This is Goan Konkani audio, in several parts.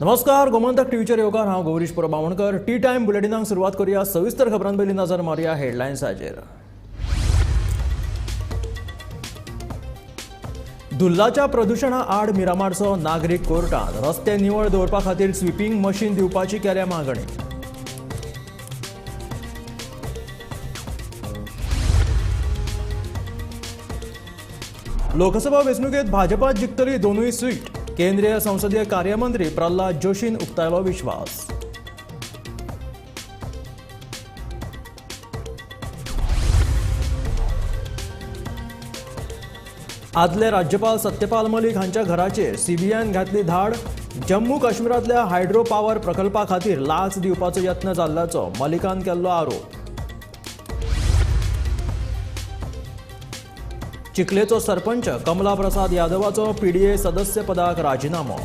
नमस्कार, गोमंतक टीव्हीचेर येवकार. हांव गौरीश परब बामणकर. टी टायम बुलेटिनाक सुरवात करूया. सविस्तर खबरां पयलीं नजर मारुया हेडलायन्साचेर. धुल्लाच्या प्रदुशणा आड मिरामारचो नागरीक कोर्टात रस्ते निवळ दवरपा खातीर स्वीपिंग मशीन दिवपाची केल्या मागणी. लोकसभा वेंचणुकेत भाजपा जिखतली दोनूय सीट, केंद्रीय संसदीय कार्यमंत्री प्रल्हाद जोशीन उक्तायलो विश्वास. आदले राज्यपाल सत्यपाल मलिक हांच्या घराचेर सीबीआयन घातली धाड. जम्मू काश्मीरांतल्या हायड्रो पावर प्रकल्पा खातीर लांच दिवपाचो यत्न जाल्ल्याचो मलिकान केल्लो आरोप. चिखलेचो सरपंच कमला प्रसाद यादवाचो पीडीए सदस्य पदाक राजीनामो.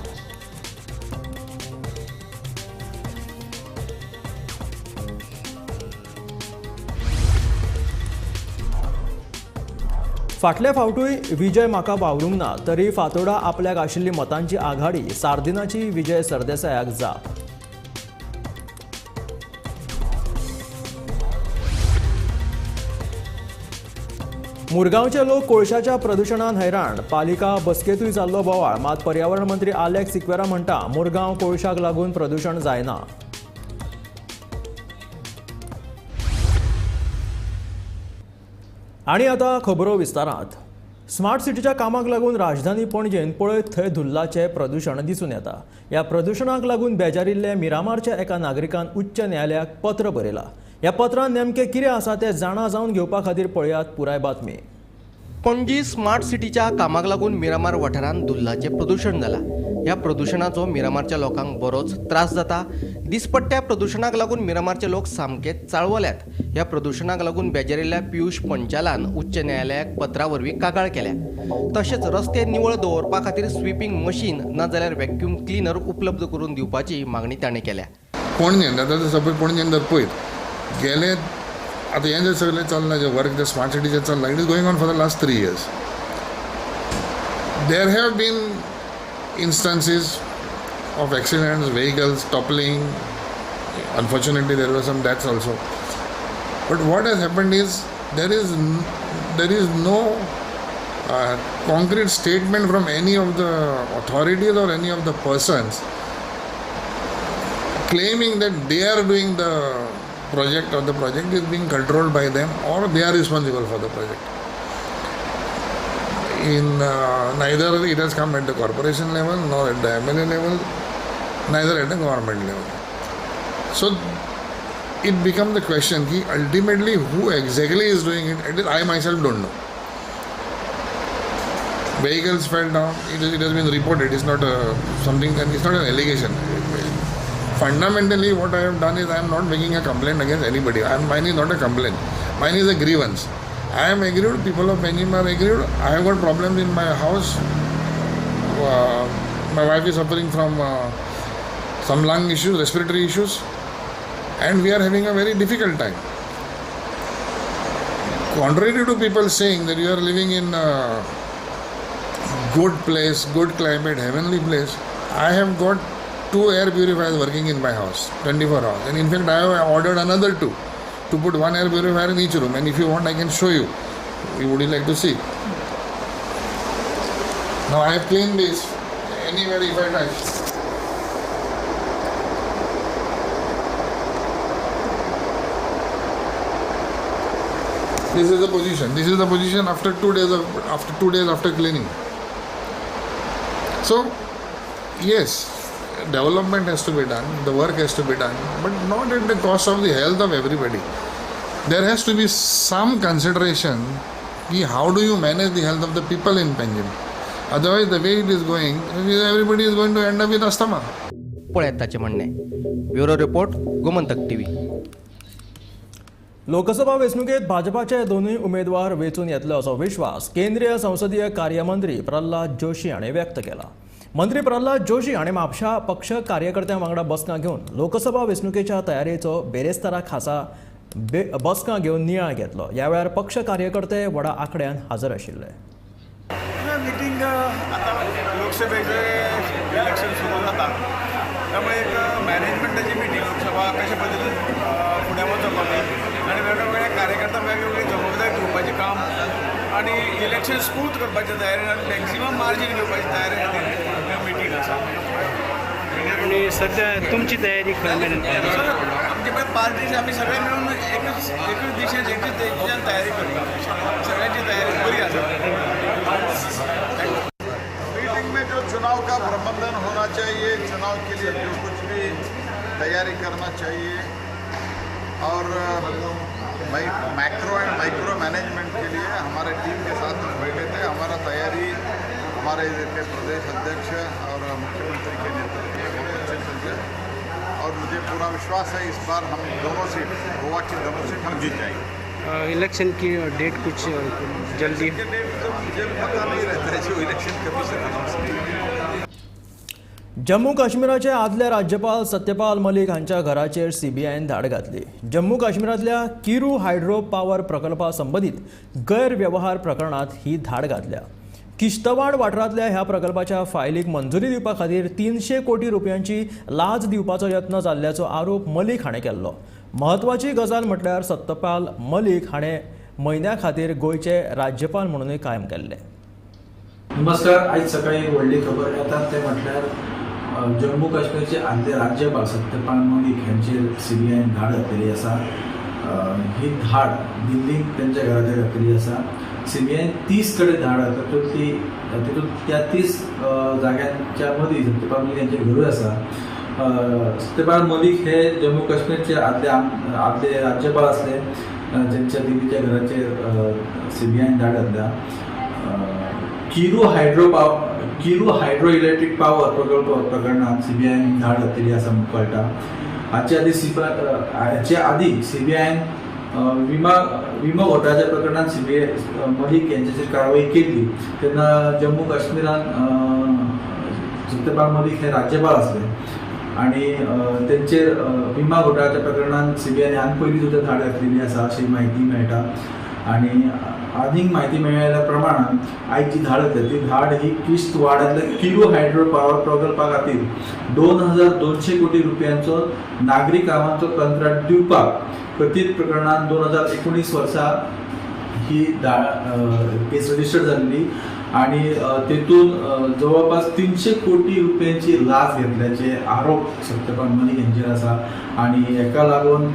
फाटले फावटूय विजय म्हाका वावरूंक ना तरी फातोडा आपल्याक आशिल्ली मतांची आघाडी, सार्दिनाची विजय सरदेसायाक जाप. मुरगांवचे लोक कोळशाच्या प्रदुशणान हैराण, पालिका बसकेंतूय जाल्लो बोवाळ. मात पर्यावरण मंत्री आलेक्स सिक्वेरा म्हणटा मुरगांव कोळशाक लागून प्रदुशण जायना. आनी आतां खबरो विस्तारांत. स्मार्ट सिटीच्या कामाक लागून राजधानी पणजेन पळयत थंय धुल्लाचें प्रदुशण दिसून येता. ह्या प्रदुशणाक लागून बेजारिल्ले मिरामारच्या एका नागरिकान उच्च न्यायालयाक पत्र बरयलां. ह्या पत्रान नेमकें कितें आसा तें जाणा जावन घेवपा खातीर पळयात पुराय बातमी. पणजी स्मार्ट सिटीच्या कामाक लागून मिरामार वाठारांत धुल्लाचें प्रदुशण जालां. ह्या प्रदुशणाचो मिरामारच्या लोकांक बरोच त्रास जाता. दिसपट्ट्या प्रदुशणाक लागून मिरामारचे लोक सामके चाळवल्यात. ह्या प्रदुशणाक लागून बेजारिल्ल्या पियुष पंचालान उच्च न्यायालयाक पत्रा वरवीं कागाळ केल्या. तशेंच रस्ते निवळ दवरपा खातीर स्वीपिंग मशीन नाजाल्यार व्हॅक्यूम क्लिनर उपलब्ध करून दिवपाची मागणी ताणें केल्या. पणजेन आतां सपोज पणजेन जर पळयत गेले आतां हें जें सगळें चल्लां, जें वर्क जें स्मार्ट सिटीचें चल्लां, it is going on for the last 3 years. There have been instances of accidents, vehicles toppling. Unfortunately, there were some deaths also. But what has happened is there is no concrete statement from any of the authorities or any of the persons claiming that they are doing the project or the project is being controlled by them or they are responsible for the project. In neither it has come at the corporation level nor at the MLA level, neither at the government level. So it becomes the question ki ultimately who exactly is doing it, at least I myself don't know. Vehicles fell down, it has been reported, it's not something, and it's not an allegation. Fundamentally what I have done is I am not making a complaint against anybody. Mine is not a complaint, mine is a grievance. I am aggrieved, people of Panjim are aggrieved. I have got problems in my house. My wife is suffering from some lung issues, respiratory issues, and we are having a very difficult time. Contrary to people saying that you are living in a good place, good climate, heavenly place, I have got 2 air purifiers working in my house, 24 hours. And in fact, I have ordered another 2 to put 1 air purifier in each room. And if you want, I can show you. Would you like to see? Now I have cleaned this. Anywhere if I touch. This is the position. This is the position after 2 days of, after 2 days after cleaning. So, yes, development has to be done, the work has to be done, but not at the cost of the health of everybody. There has to be some consideration ki how do you manage the health of the people in Panjim. Otherwise, the way it is going, everybody is going to end up with asthma. पळयात ताचें म्हणणें. Bureau report, Gomantak TV. Lok Sabha वेंचणुकेत भाजपाचे दोनूय उमेदवार वेंचून येतले असो विश्वास केंद्रीय संसदीय कार्यमंत्री प्रल्हाद जोशी हाणें व्यक्त केला. मंत्री प्रल्हाद जोशी हाणें म्हापशा पक्ष कार्यकर्त्यां वांगडा बसका घेवन लोकसभा वेंचणुकेच्या तयारेचो बेरेस्तारा खासा बसका घेवन नियाळ घेतलो. ह्या वेळार पक्ष कार्यकर्ते व्हडा आंकड्यान हजर आशिल्ले. मिटींग आतां लोकसभेचें इलेक्शन सुरू जाता. त्यामुळे एक मॅनेजमेंटाची मिटींग लोकसभा कशा पद्दतीन फुडें वचप आमी आनी वेगळ्या कार्यकर्त्यांक वेगवेगळी जबाबदारी दिवपाचें काम आनी इलेक्शन स्मूथ करपाच्या तयारेन आनी मॅक्सिमम मार्जीन घेवपाच्या तयारे खातीर ह्यो मिटींग आसा. आनी सध्या तुमची तयारी खंय मेरेन पावली? आमचे पळय पार्टीज आमी सगळे मेळून एकच एकच दिशेन एकच दिशेन तयारी करता. सगळ्यांची तयारी बरी आसा. मीटिंग में जो चुनाव का प्रबंधन होना चाहिए, चुनाव के लिए जो कुछ भी तैयारी करना चाहिए और मैक्रो एंड माइक्रो मैनेजमेंट के लिए हमारे टीम के साथ हम बैठे थे. हमारा तैयारी हमारे इधर के प्रदेश अध्यक्ष और मुख्यमंत्री के नेतृत्व में बहुत अच्छे चल रहे और मुझे पूरा विश्वास है इस बार हम दोनों सीट, गोवा की दोनों सीट हम जीत जाएंगे. इलेक्शन की डेट कुछ जल्दी? डेट तो मुझे पता नहीं रहता है जो इलेक्शन कमीशन अनाउंस नहीं. जम्मू काश्मीराचे आदले राज्यपाल सत्यपाल मलिक हांच्या घराचेर सीबीआयन धाड घातली. जम्मू काश्मीरांतल्या किरू हायड्रो पावर प्रकल्पा संबंदीत गैरव्यवहार प्रकरणांत ही धाड घातल्या. किश्तवाड वाठारांतल्या ह्या प्रकल्पाच्या फायलीक मंजुरी दिवपा खातीर 300 कोटी रुपयांची लाच दिवपाचो यत्न जाल्ल्याचो आरोप मलिक हाणें केल्लो. म्हत्वाची गजाल म्हटल्यार सत्यपाल मलिक हाणें म्हयन्या खातीर गोंयचे राज्यपाल म्हणूनय कायम केल्ले. नमस्कार. आयज सकाळी एक व्हडली खबर येता ते म्हटल्यार जम्मू काश्मीरचे आदले राज्यपाल सत्यपाल मलिक हांचेर सीबीआयन धाड घातलेली आसा. ही धाड दिल्लीक तेंच्या घराचेर घातलेली आसा. सीबीआयन 30 कडेन धाड घातल्या, ती तितून त्या 30 जाग्यांच्या मदीं सत्यपाल मलिक हांचें घरूय आसा. सत्यपाल मलिक हे जम्मू काश्मीरचे आदले आदले राज्यपाल आसले, जेंच्या दिल्लीच्या घराचेर सीबीआयन धाड घातल्या. किरू हायड्रो इलेक्ट्रीक पावर प्रकल्प प्रकरणात सीबीआयन धाड घातलेली आसा म्हूण कळटा. हाचे आदी सीबीआयन विमो घोटाळ्याच्या प्रकरणात सीबीआय मलिक यांचेर कारवाई केल्ली तेन्ना जम्मू काश्मीरान सत्यपाल मलिक हे राज्यपाल आसले आनी तेंचेर विमा घोटाळ्याच्या प्रकरणात सीबीआयन ह्यान पयलीं सुद्दां धाड घातलेली आसा अशी म्हायती मेळटा. आनी आनीक म्हायती मेळिल्ल्या प्रमाणान आयज जी धाड घातल्या ती धाड ही किश्तवाडांतल्या किरू हायड्रो पावर प्रकल्पा खातीर 2200 कोटी रुपयांचो नागरी कामांचो कंत्राट दिवपाक कथीत प्रकरणान 2019 वर्सा ही केस रजिस्टर जाल्ली आनी तेतून जवळपास 300 कोटी रुपयांची लाच घेतल्याचे आरोप सत्यपाल मलिक हांचेर आसा आनी हेका लागून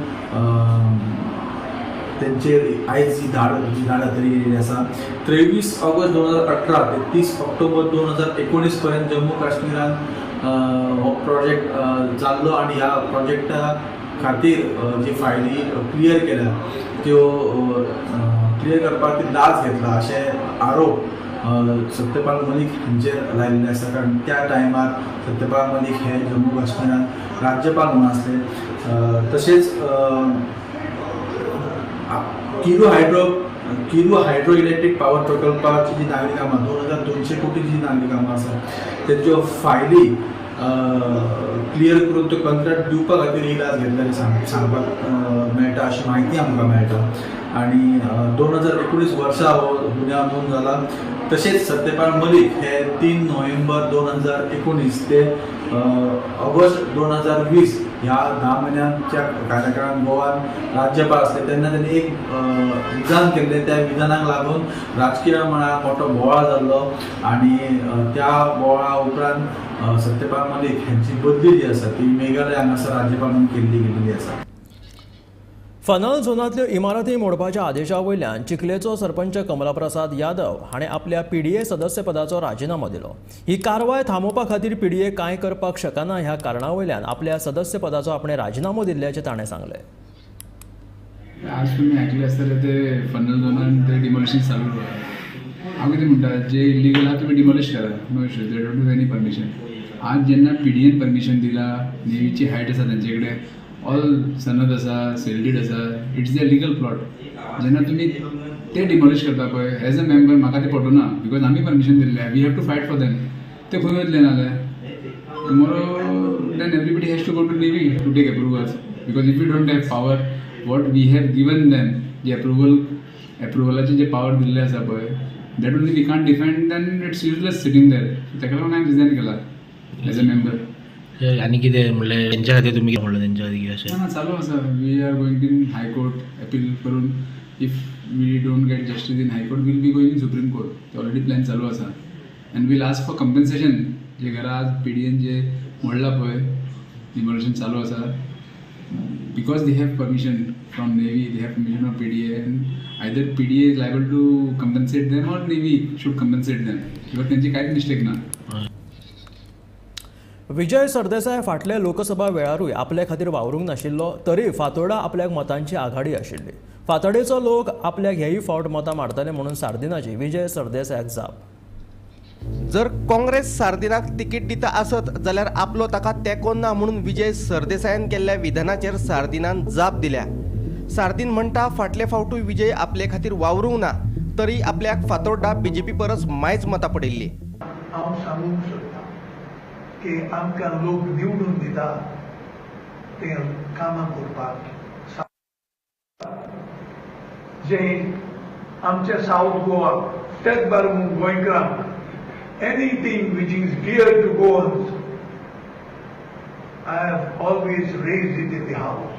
तेंचेर आयज ही धाड घातली गेलेली आसा. 23 ऑगस्ट 2018 ते 30 ऑक्टोबर 2019 पर्यंत जम्मू काश्मीरान हो प्रोजेक्ट जाल्लो आनी ह्या प्रोजेक्टा खातीर जी फायली क्लियर केल्या त्यो क्लियर करपाक ती लाच घेतला अशें आरोप सत्यपाल मलिक हांचेर लायिल्ले आसा. कारण त्या टायमार सत्यपाल मलिक हे जम्मू काश्मीरान राज्यपाल म्हणून आसले. तशेंच किरू हायड्रो इलेक्ट्रीक पावर प्रकल्पाची जी नागरी कामां 2200 कोटीची जी नागरी कामां आसा तेज्यो फायली क्लियर करून त्यो कंत्राट दिवपा खातीर ही लाच घेतल्यार सांगपाक मेळटा अशी म्हायती आमकां मेळटा. आनी 2019 वर्सा हो गुन्यांव नोंद जाला. तशेंच सत्यपाल मलिक हे 3 नोव्हेंबर 2019 ते ऑगस्ट 2020 ह्या 10 म्हयन्यांच्या कार्यकाळान गोवान राज्यपाल आसले तेन्ना तेणी एक विधान केल्लें. त्या विधानाक लागून राजकीय मळार मोठो बोवाळ जाल्लो आनी त्या बोवाळा उपरांत सत्यपाल मलिक हांची बदली जी आसा ती मेघालय हांगासर राज्यपाल म्हणून केल्ली गेल्ली आसा. फनल झोनांतल्यो इमारती मोडपाच्या आदेशा वयल्यान चिखलेचो सरपंच कमलाप्रसाद यादव हाणें आपल्या पीडीए सदस्यपदाचो राजिनामो दिलो. ही कारवाय थांबोवपा खातीर पीडीए कांय करपाक शकना ह्या कारणा वयल्यान आपल्या सदस्यपदाचो आपणें राजिनामो दिल्ल्याचें ताणें सांगलें. आज तुमी आयकलें आसतलें ते फनल झोनान ते डिमॉलिशन चालू आहा. हांव कितें म्हणटा, जे इलिगल आहा तुमी डिमॉलिश करा, no issue, they don't have any permission. आज जेन्ना पीडीएन परमिशन दिला, नेवीची हायट आसा तेंचे कडेन, ऑल सनद आसा, सेल did आसा, it's a legal plot. जेन्ना तुमी ते डिमॉलिश करता पळय, एज अ मेंबर म्हाका ते पटोना, because आमी परमिशन दिल्लें, we have to fight for them. ते खंय वयतले नाजाल्यार tomorrow then everybody has to go to navy to take approvals, because if you don't have power what we have given them, J एप्रुवलाचे J power दिल्ले आसा पळय, that only we can't defend, then it's useless sitting there. ताका लागून हांवें रिजायन केला एज अ मेंबर. आनी कितें म्हणल्यार तेंच्या खातीर तुमी कितें म्हणलें तेंच्या खातीर अशें? ना, चालू आसा. We are going in high court appeal करून. If we don't get justice in high court, we'll be going in Supreme Court. ते ऑलरेडी प्लॅन चालू आसा and we'll ask for compensation. जे घरा आज पीडीएन जे मोडला पळय, डिमोलिशन चालू आसा, because they have permission from Navy, they have permission from PDA, and either PDA is liable to compensate them or Navy should compensate them, because तेंची कांयच मिस्टेक ना. विजय सरदेसाय फाटल्या लोकसभा वेळारूय आपले खातीर वावरूंक नाशिल्लो तरी फातोर्डा आपल्याक मतांची आघाडी आशिल्ली. फातोर्डेचो लोक आपल्याक हेय फावट मतां मारतले म्हणून सार्दिनाची विजय सरदेसायाक जाप. जर काँग्रेस सार्दिनाक तिकीट दिता आसत जाल्यार आपलो ताका तेंको ना म्हणून विजय सरदेसायान केल्ल्या विधानाचेर सार्दिनान जाप दिल्या. सार्दीन म्हणटा फाटले फावटूय विजय आपले खातीर वावरूंक ना तरी आपल्याक फातोर्डा बीजेपी परस मायज मतां पडिल्ली. हांव सांगूंक सोदतां की आमकां लोक निवडून दिता ते कामां करपाक, जे आमच्या सावथ गोवा तेच बरोबर गोंयकारांक anything which is dear to Goans, I have always raised it in the house.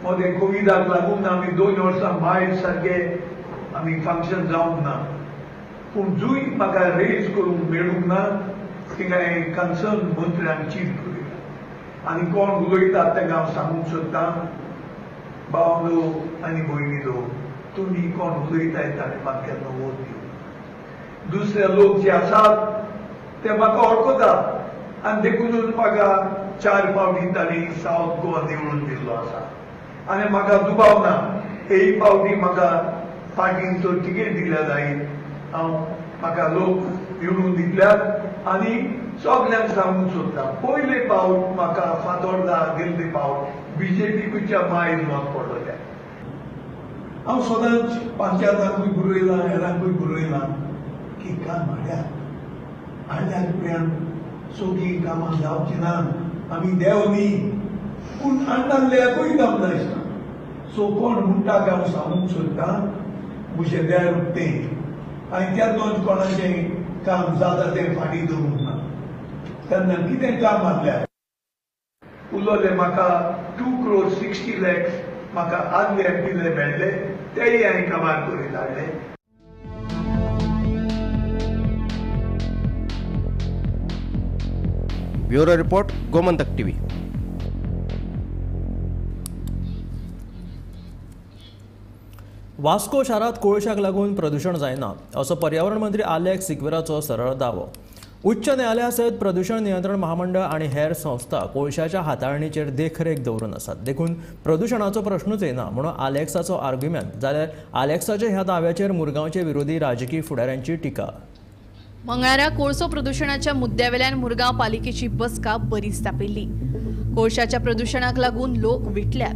मदें कोविडाक लागून आमी 2 वर्सां मायज सारके आमी फंक्शन जावंक ना, पूण जूय म्हाका रेज करूंक मेळूंक ना थिंगा कन्सर्न मंत्र्यांक चीट करुया आनी कोण उलयतात तांकां हांव सांगूंक सोदतां, भावंडो आनी भयणीलो, तुमी कोण उलयताय ताणें म्हाका केन्ना वोट दिवं. दुसरे लोक जे आसात ते म्हाका वळखतात आनी देखूनच म्हाका 4 फावटी तांणी सावथ गोवा निवडून दिल्लो आसा आनी म्हाका दुबाव ना हेय फावटी म्हाका पार्टीन तो तिकेट दिल्या जायत. हांव म्हाका लोक निवडून दितल्यात आनी सगल्यांक सांगूंक सोदता, पयले फावट म्हाका फातोर्डा गेल्ले फावट बीजेपीच्या मायज मत पडलेलें. हांव सदांच पंचायतांकूय बरयलां, हेरांकूय बरयलां की काम हाड्या हाडल्या उपरांत सगळीं कामां जावचीं ना, आमी देव न्ही, पूण आणल्याकूय काम जायना. सो कोण म्हणटा काय हांव सांगूंक सोदतां, म्हजें देर उक्तें आनी तेन्नाच कोणाचें काम जाता तें फाटीं दवरूंक ना. तेन्ना कितें काम आसल्यार उलोवलें म्हाका 2 crore 60 lakhs म्हाका आदले एमपीले मेळ्ळे, तेय हांवें कामार करीत हाडले. Bureau report, Gomantak TV. Vasco शारांत कोळशाक लागून प्रदूषण जायना असो पर्यावरण मंत्री आलेक्स सिक्वेराचो सरळ दावो. उच्च न्यायालया सयत प्रदूषण नियंत्रण महामंडळ आनी हेर संस्था कोळशाच्या हाताळणीचेर देखरेख दवरून आसात, देखून प्रदूषणाचो प्रश्नूच येना म्हणून आलेक्साचो आर्ग्युमेंट. जाल्यार आलेक्साच्या ह्या दाव्याचेर मुरगांवचे विरोधी राजकीय फुडाऱ्यांची टिका. मंगळारा कोळसो प्रदूषणाच्या मुद्द्यावेल्यान मुरगांव पालिकेची बसका बरीच तापिल्ली. कोळशाच्या प्रदूषणाक लागून लोक विटल्यात.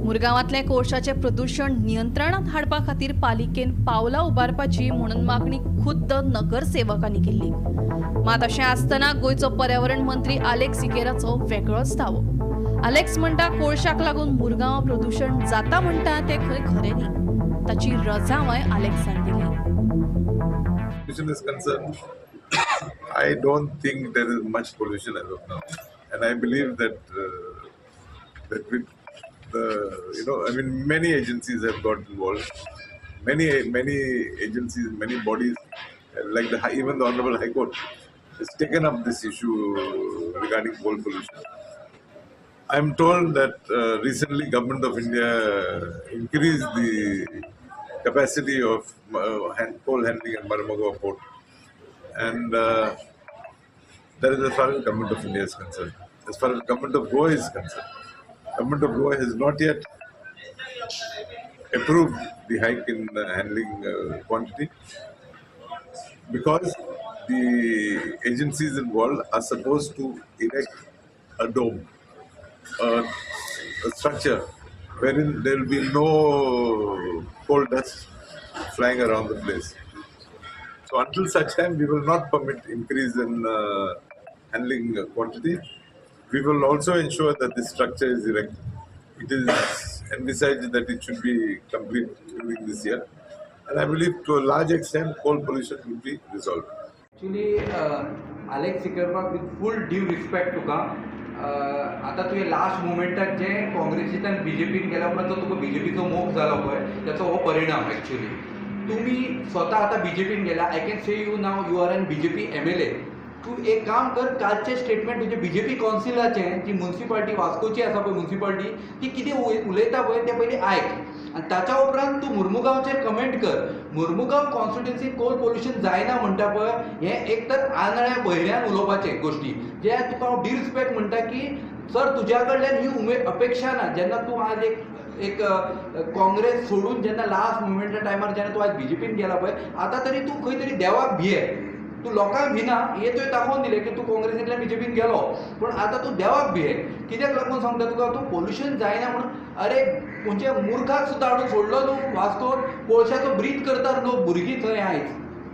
मुरगांवांतलें कोळशाचें प्रदूषण नियंत्रणांत हाडपा खातीर पालिकेन पावलां उबारपाची म्हणून मागणी खुद्द नगरसेवकांनी केल्ली. मात अशें आसतना गोंयचो पर्यावरण मंत्री आलेक्स सिकेराचो वेगळोच दावो. आलेक्स म्हणटा कोळशाक लागून मुरगांव प्रदूषण जाता म्हणटा तें खंय खरें न्ही, ताची रजांवय आलेक्सान दिली. Pollution is concerned, I don't think there is much pollution as of now, and I believe that that with the, you know, I mean, many agencies have got involved, many agencies, many bodies, like the even the Honorable High Court has taken up this issue regarding coal pollution. I am told that recently Government of India increased the capacity of coal handling at Marmagoa port, and that is as far as Government of India is concerned. As far as Government of Goa is concerned, Government of Goa has not yet approved the hike in handling quantity, because the agencies involved are supposed to erect a dome, a structure wherein there will be no coal dust flying around the place. So until such time, we will not permit increase in handling quantity. We will also ensure that this structure is erected. It is envisaged that it should be complete during this year. And I believe to a large extent, coal pollution will be resolved. Actually Alex सिकेरबाब, विथ फूल ड्यू रिस्पेक्ट तुका, आतां तुवें लास्ट मुमेंटाक जे काँग्रेसींतल्यान बीजेपीन गेल्या उपरांत जो तुका बीजेपीचो मोग जालो पळय त्याचो हो परिणाम. एक्चुली तुमी स्वता आतां बीजेपीन गेल्या, I can say you now you are an BJP MLA. तूं एक काम कर, कालचें स्टेटमेंट तुजें बीजेपी कावन्सिलाचें, जी मुन्सिपाल्टी वास्कोची आसा पळय मुन्सिपाल्टी, ती कितें उलयता पळय तें पयलीं आयक आनी ताच्या उपरांत तूं मुर्मुगांवचेर कमेंट कर. मुर्मुगांव कॉन्स्टिट्युएन्सी कोल पोल्युशन जायना म्हणटा पळय, हें एक तर आंधळ्या बहिऱ्यान उलोवपाचें गोश्टी, जे तुका हांव डिरिस्पेक्ट म्हणटा की सर तुज्या कडल्यान ही उमेद अपेक्षा ना. जेन्ना तूं आज एक एक काँग्रेस सोडून जेन्ना लास्ट मुमेंटा टायमार जेन्ना तूं आज बीजेपीन गेला पळय, आतां तरी तूं खंय तरी देवाक भिये, तूं लोकांक भिना हें तुवें दाखोवन दिलें की तूं काँग्रेसींतल्यान बीजेपीन गेलो, पूण आतां तूं देवाक भिये. कित्याक लागून सांगता तुका, तूं पोल्युशन जायना म्हणून अरे खंयच्या मुर्खाक सुद्दां हाडून सोडलो तूं वास्कोन. कोळशाचो ब्रीथ करतात लोक, भुरगीं थंय आयज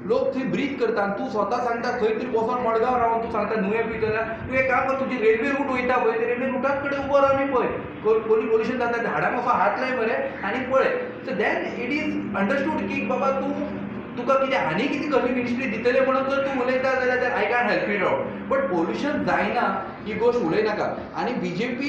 लोक थंय ब्रीथ करता आनी तूं स्वता सांगता खंय तरी बसोन मडगांव रावन तूं सांगता नुवें पिवचें. तूं एक काम कर, तुजी रेल्वे रूट वयता पळय, रेल्वे रुटाच कडेन उबो रावन पळय पोल्युशन जाता, झाडांक असो हात लाय मरे आनी पळय. So then it is understood की बाबा तूं तुका कितें आनी कितें कसली मिनिस्ट्री दितले म्हणून जर तूं उलयता जाल्यार I can't help it out. But pollution जायना ही गोश्ट उलयनाका. आनी BJP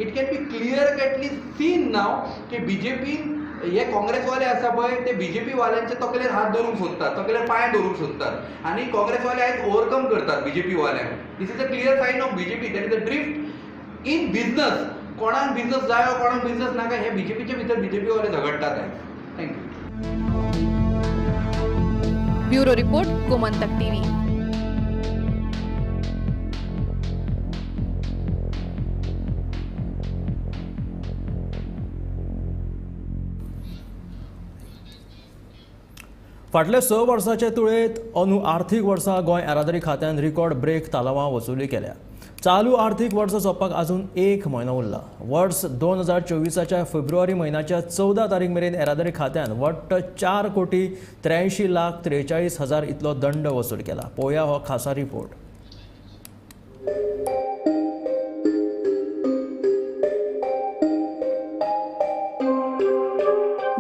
it can be clear cutly seen now की बीजेपीन हे काँग्रेसवाले आसा पळय ते बीजेपी वाल्यांच्या तकलेर हात दवरूंक सोदतात, तकलेर पांय दवरूंक सोदतात आनी काँग्रेसवाले आयज ओवरकम करतात BJP वाल्यांक. This is a clear sign of BJP, that is a drift in business. कोणाक बिजनस जाय कोणाक बिजनस नाका हे बीजेपीचे भितर बीजेपी वाले झगडटात आयज. Thank you. Bureau report, Gomantak TV. फाटल्या 6 वर्साचे तुळेंत अंदू आर्थीक वर्सा गोंय येरादारी खात्यान रिकॉर्ड ब्रेक तालावां वसुली केल्या. चालू आर्थीक वर्स सोंपपाक अजून 1 म्हयनो उरला. वर्स 2024च्या फेब्रुवारी म्हयन्याच्या 14 तारीख मेरेन येरादारी खात्यान वट्ट 4,83,43,000 इतलो दंड वसूल केला. पळोवया हो खासा रिपोर्ट.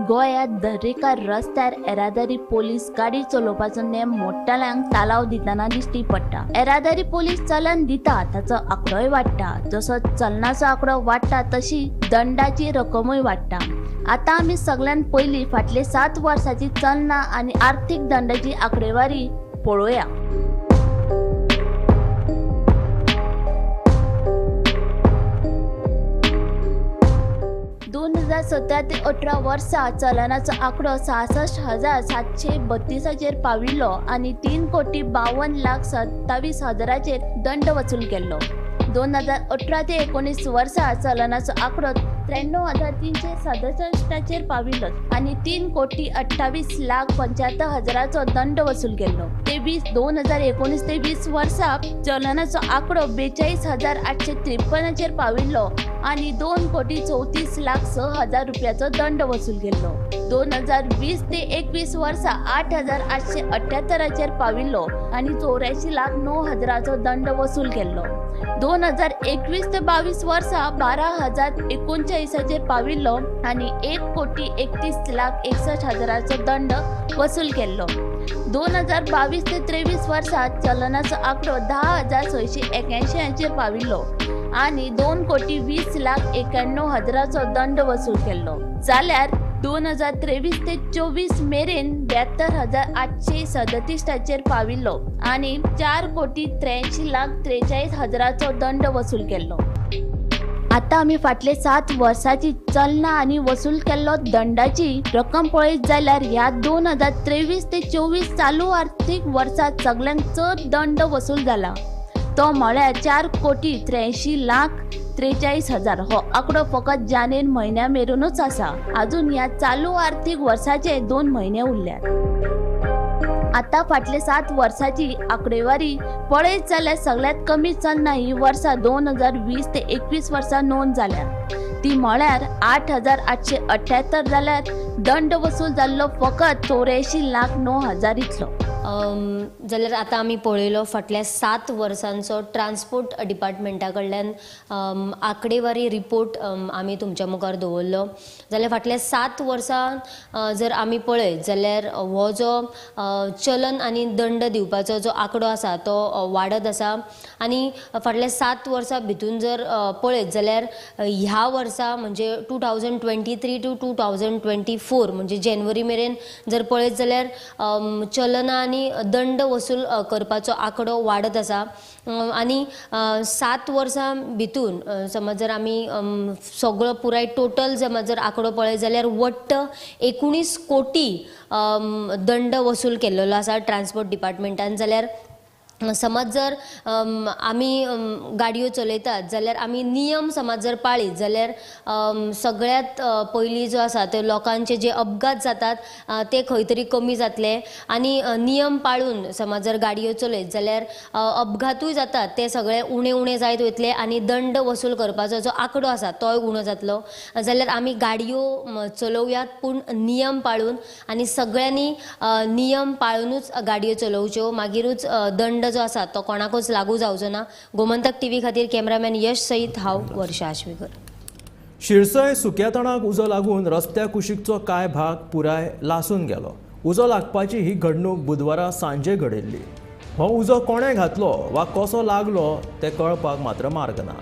गोंयांत दरेका रस्त्यार येरादारी पोलीस गाडी चलोवपाचो नेम मोडटल्यांक तालाव दितना दिश्टी पडटा. येरादारी पोलीस चलन दिता ताचो आंकडोय वाडटा. जसो चलनाचो आंकडो वाडटा तशी दंडाची रक्कमूय वाडटा. आतां आमी सगळ्यान पयलीं फाटले 7 वर्सांची चलना आनी आर्थीक दंडाची आंकडेवारी पळोवया. दोन हजार 17 ते 18 वर्सा चलनाचो आंकडो 66,732 पाविल्लो आनी 3,52,27,000 दंड वसूल केल्लो. 2018 ते 19 वर्सा चलनाचो आंकडो 93,367 पाविल्लो आनी 3,28,75,000 दंड वसूल केल्लो. ते 2019 ते 20 वर्सा चलनाचो आंकडो 42,853 पाविल्लो आनी 2,34,06,000 रुपयाचो दंड वसूल केल्लो. 2020 ते 21 वर्सा 8,878 पाविल्लो आनी 84,09,000 दंड वसूल केल्लो. 2021 ते 22 वर्सा 12,039 पाविल्लो आनी 1,31,61,000 दंड वसूल केल्लो. 2022 ते 23 वर्सा चलनाचो आंकडो 10,681 पाविल्लो आनी 2,20,91,000 दंड वसूल केल्लो. जाल्यार 2023 ते 24 मेरेन 72,837 पाविल्लो आनी 4,83,43,000 दंड वसूल केल्लो. आतां आमी फाटले 7 वर्सांची चलना आनी वसूल केल्लो दंडाची रक्कम पळयत जाल्यार ह्या 2023 ते 24 चालू आर्थीक वर्सांत सगळ्यांत चड दंड वसूल जाला तो म्हळ्यार 4,83,43,000. हो आंकडो फकत जानेर म्हयन्या मेरेनूच आसा. अजून ह्या चालू आर्थीक वर्साचे 2 म्हयने उरल्यात. आतां फाटले 7 वर्सांची आंकडेवारी पळयत जाल्यार सगळ्यांत कमी चलना ही वर्सा 2020 ते 21 वर्सा नोंद जाल्या ती म्हळ्यार 8,878 जाल्यार दंड वसूल जाल्लो फकत 84,09,000 इतलो. जाल्यार आतां आमी पळयलो फाटल्या 7 वर्सांचो ट्रान्सपोर्ट डिपार्टमेंटा कडल्यान आंकडेवारी रिपोर्ट आमी तुमच्या मुखार दवरलो. जाल्यार फाटल्या 7 वर्सां जर आमी पळयत जाल्यार हो जो चलन आनी दंड दिवपाचो जो आंकडो आसा तो वाडत आसा आनी फाटल्या 7 वर्सां भितून जर पळयत जाल्यार ह्या वर्सा म्हणजे 2023 टू 2024 म्हणजे जानेवारी मेरेन जर पळयत जाल्यार चलना आनी दंड वसूल करपाचो आंकडो वाडत आसा आनी 7 वर्सां भितून समज जर आमी सगळो पुराय टोटल समज जर आंकडो पळयत जाल्यार वट्ट 19 कोटी दंड वसूल केल्लो आसा ट्रान्सपोर्ट डिपार्टमेंटान. जाल्यार समज जर आमी गाडयो चलयतात जाल्यार आमी नियम समज जर पाळीत जाल्यार सगळ्यांत पयलीं जो आसा ते लोकांचे जे अपघात जातात ते खंय तरी कमी जातले आनी नियम पाळून समज जर गाडयो चलयत जाल्यार अपघातूय जातात ते सगळे उणे उणे जायत वयतले आनी दंड वसूल करपाचो जो आंकडो आसा तोय उणो जातलो. जाल्यार आमी गाडयो चलोवयात पूण नियम पाळून आनी सगळ्यांनी नियम पाळुनूच गाडयो चलोवच्यो, मागीरूच दंड जो आसा तो कोणाकूच लागू जावचो ना. गोमंतक टीव्ही खातीर कॅमेरामॅन यश सहित हांव वर्षा आश्वेकर. शिरसय सुक्या तणाक उजो लागून रस्त्या कुशीकचो कांय भाग पुराय लासून गेलो. उजो लागपाची ही घडणूक बुधवारा सांजे घडिल्ली. हो उजो कोणें घातलो वा कसो लागलो तें कळपाक मात्र मार्ग ना.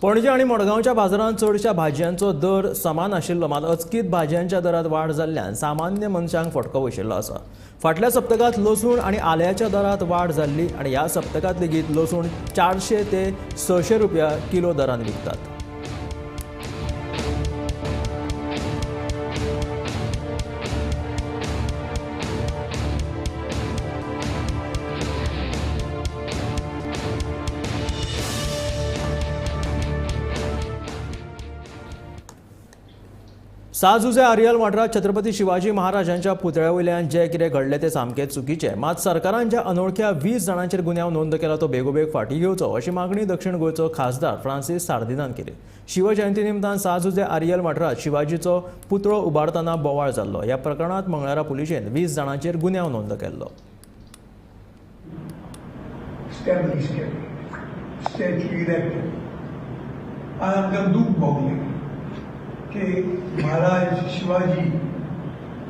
पणजे आनी मडगांवच्या बाजारांत चडशा भाजयांचो दर समान आशिल्लो, मात अचकीत भाजयांच्या दरांत वाड जाल्ल्यान सामान्य मनशांक फटको बशिल्लो आसा. फाटल्या सप्तकांत लसूण आनी आल्याच्या दरांत वाड जाल्ली आनी ह्या सप्तकांत लेगीत लसूण 400 ते 600 रुपया किलो दरान विकतात. साजुजे आरियल वाठारांत छत्रपती शिवाजी महाराजांच्या पुतळ्या वयल्यान जें कितें घडलें तें सामकें चुकीचें, मात सरकारान ज्या अनोळख्या 20 जाणांचेर गुन्यांव नोंद केला तो बेगोबेग फाटीं घेवचो अशी मागणी दक्षिण गोंयचो खासदार फ्रांसीस सार्दिनान केली. शिवजयंती निमतान साजुजे आरियल वाठारांत शिवाजीचो पुतळो उबारतना बोवाळ जाल्लो. ह्या प्रकरणांत मंगळारा पुलिशेन 20 जाणांचेर गुन्यांव नोंद केल्लो. की महाराज शिवाजी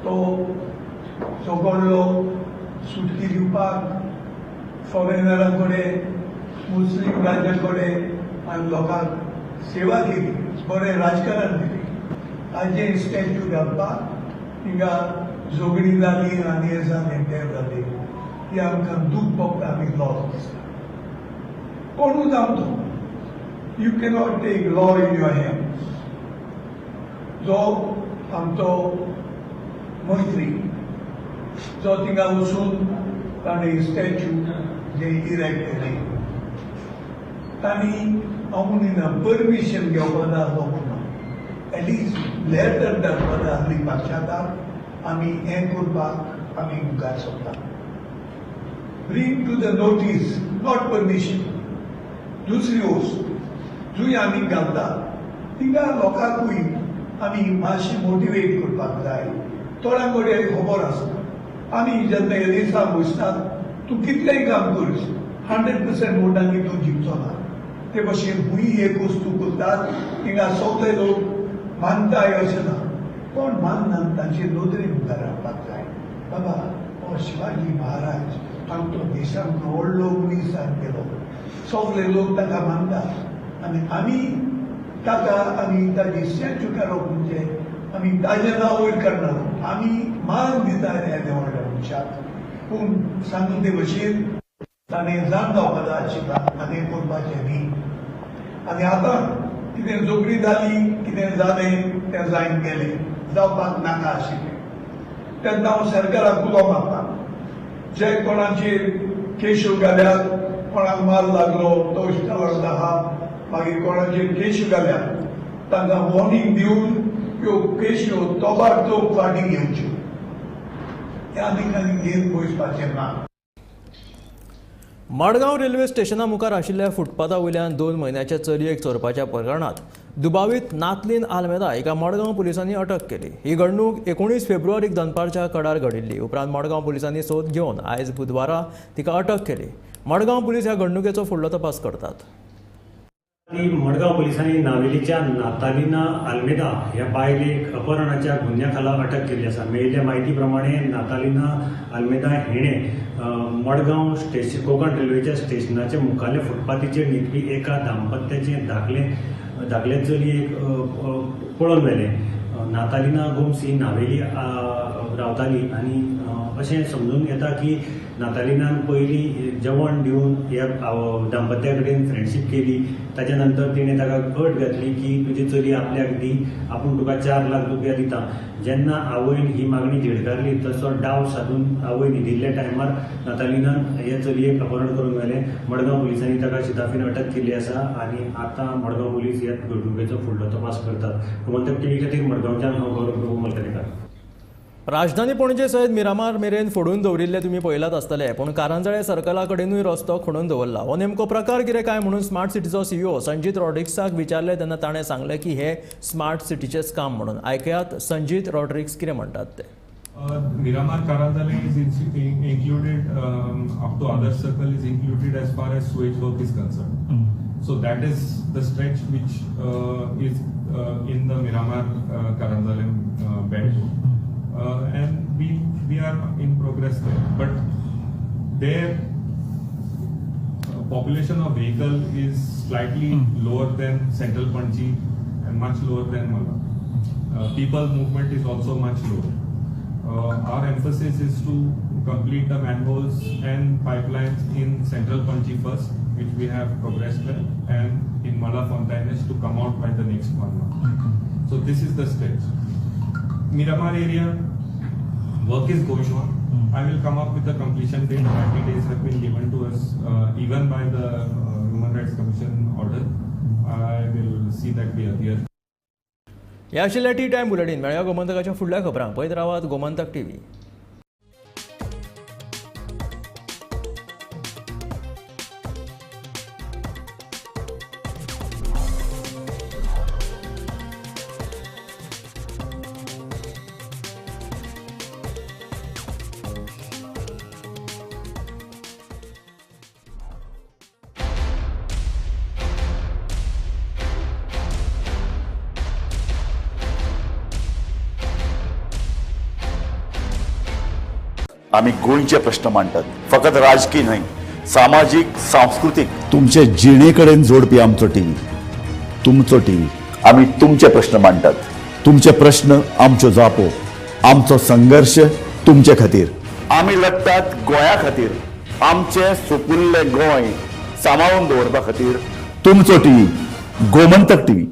तो झगडलो सुटकी दिवपाक फॉरेनरां कडेन, मुस्लीम राज्यां कडेन आनी लोकांक सेवा केली, बरें राजकारण दिलें. ताजें स्टॅच्यू घालपाक हिंगा झगडी जाली आनी हें जालें तें जालें, ती आमकां दूख भोगता, आमी लॉस दिसता. कोणूच आमचो you cannot take law in your hands. जो आमचो मंत्री जो थिंगा वचून ताणें स्टॅच्यू जे इरेक्ट केलें तांणी हांव म्हणिना परमिशन घेवपा जाय आसलो म्हणून एटलिस्ट लेटर धाडपा जाय आसली पक्षांत आमी हें करपाक आमी मुखार सरता. Bring to the notice, not permission. दुसरी वस्तू जुंय आमी घालता थिंगा लोकांकूय आमी मातशें मोटिवेट करपाक जाय. थोड्यां कडेन खबर आसता आमी जेन्ना रेसाक बसतात तूं कितलेंय काम करीस 100% वोटांनी तूं जिखचो ना. ते भशेन खूंय एक वस्तू करतात थिंगा सगळे लोक मानताय अशें ना, कोण मानना तांचे नदरे मुखार हाडपाक जाय. बाबा हो शिवाजी महाराज आमचो देशांत व्हडलो मनीस जावन गेलो, सगळे लोक ताका मानतात आनी आमी ताका आमी ताजी स्टॅच्यू काडप म्हणजे आमी ताजें नांव वयर काडना, आमी मान दिता ह्या व्हडल्या मनशाक. पूण सांगून ते भशेन ताणें जाण जावपा जाय आशिल्ला आनी करपाचें न्ही. आनी आतां कितें झगडी जाली, कितें जालें तें जायन गेलें, जावपाक नाका आशिल्लें. तेन्ना हांव सरकाराक उलो मारता, जे कोणाचेर केश्यो घाल्यात, कोणाक माल लागलो तो इश्टावर आहा, मागीर कोणाचेर केश घाल्यात तांकां वॉर्निंग दिवन ह्यो केश्यो तोबाडतोब फाटीं घेवच्यो. ह्या आनी घेवन बसपाचें ना. मडगांव रेल्वे स्टेशना मुखार आशिल्ल्या फुटपाथा वयल्यान 2 म्हयन्याच्या चलयेक चोरपाच्या प्रकरणांत दुबावीत नातलीन आल्मेदा हिका मडगांव पुलिसांनी अटक केली. ही घडणूक 19 फेब्रुवारीक दनपारच्या कडार घडिल्ली. उपरांत मडगांव पुलिसांनी सोद घेवन आयज बुधवारा तिका अटक केली. मडगांव पुलीस ह्या घडणुकेचो फुडलो तपास करतात. मडगांव पुलिसांनी नावेलीच्या नातालिना आल्मेदा ह्या बायलेक अपहरणाच्या गुन्ह्या खाला अटक केल्ली आसा. मेळिल्ल्या म्हायती प्रमाणे नातालिना आल्मेदा हिणें मडगांव स्टेशन कोंकण रेल्वेच्या स्टेशनाच्या मुखाल्ल्या फुटपाथीचेर न्हिदपी एका दाम्पत्याचें धाकले चलयेक पळोवन व्हेलें. नातालिना गोम्स ही नावेली रावताली आनी अशें समजून येता की नातालिनान पयलीं जेवण दिवन ह्या दाम्पत्या कडेन फ्रेंडशीप केली. ताच्या नंतर तिणें ताका अट घातली की तुजी चली आपल्याक दी, आपूण तुका 4 लाख रुपया दिता. जेन्ना आवयन ही मागणी झिडकारली तसो डाव सादून आवय न्हिदिल्ल्या टायमार नातालिनान हे चलयेक अपहरण करून व्हेलें. मडगांव पुलिसांनी ताका शिताफीन अटक केल्ली आसा आनी आतां मडगांव पुलीस ह्या घडणुकेचो फुडलो तपास करतात. गोमंतक टीव्ही खातीर मडगांवच्यान हांव गौरव प्रभू मलकरेकार. राजधानी पणजे सयत मिरामार मेरेन फोडून दवरिल्ले तुमी पळयलात आसतले, पूण कारंजळे सर्कला कडेनूय रस्तो खणून दवरला. हो नेमको प्रकार कितें काय म्हणून स्मार्ट सिटीचो सीईओ संजीत रॉड्रिक्साक विचारले तेन्ना ताणें सांगलें की हे स्मार्ट सिटीचेच काम म्हणून. आयकयात संजीत रॉड्रिक्स कितें म्हणटात ते. Miramar Karanzalem is included up to other circle is included as far as sewage work is concerned. So that is the stretch which is in the Miramar Karanzalem belt. And we are in progress there, but their population of vehicle is slightly lower than Central Panji and much lower than Mala. People movement is also much lower. Our emphasis is to complete the manholes and pipelines in Central Panji first, which we have progressed well, and in Mala Fontaines to come out by the next 1 month. So this is the stage. Miramar area work is going on. I will come up with the completion date. 90 days have been given to us even by the Human Rights Commission order. I will see that we adhere. ह्या आशिल्ल्या टी टायम बुलेटीन. मेळया गोमंतकाच्या फुडल्या खबरांक. पळयत रावात गोमंतक टीव्ही. आमी गोंयचे प्रश्न मांडटात, फकत राजकीय न्हय, सामाजीक, सांस्कृतीक, तुमचे जिणे कडेन जोडपी आमचो टीव्ही, तुमचो टीव्ही. आमी तुमचे प्रश्न मांडटात, तुमचे प्रश्न आमच्यो जापो, आमचो संघर्श तुमचे खातीर. आमी लढटात गोंया खातीर, आमचें सुपुल्लें गोंय सांबाळून दवरपा खातीर. तुमचो टीव्ही, गोमंतक टीव्ही.